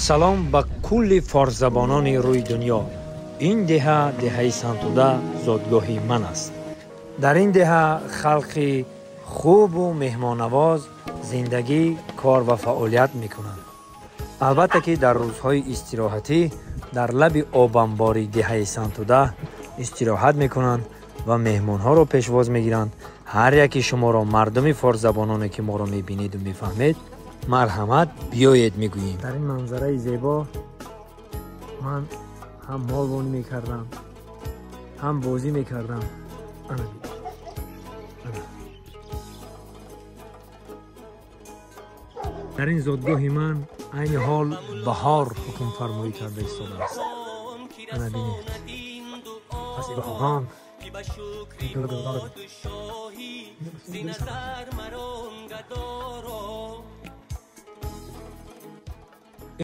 Салом ба кулли форсзабонони рӯи дунё. Ин деҳа, деҳаи Сантуда, зодгоҳи ман аст. Дар ин деҳа халқи хубу меҳмоннавоз зиндагӣ, кор ва фаъолият мекунанд. Албатта ки дар рӯзҳои истироҳатӣ дар лаби обамбори деҳаи Сантуда истироҳат мекунанд ва меҳмонҳоро пешвоз мегиранд. Ҳар яки шуморо, мардуми форсзабононе ки моро мебинеду мефаҳмед, марҳамат, биёед мегӯем. Дар ин манзараи зебо ман ҳам молвонӣ мекардам, ҳам бозӣ мекардам. Ана, ана. Дар ин зодгоҳи ман айни ҳол баҳор ҳукмфармоӣ карда истодааст. Ана бинед, фасли баҳорон. Зи назар марон гадоро.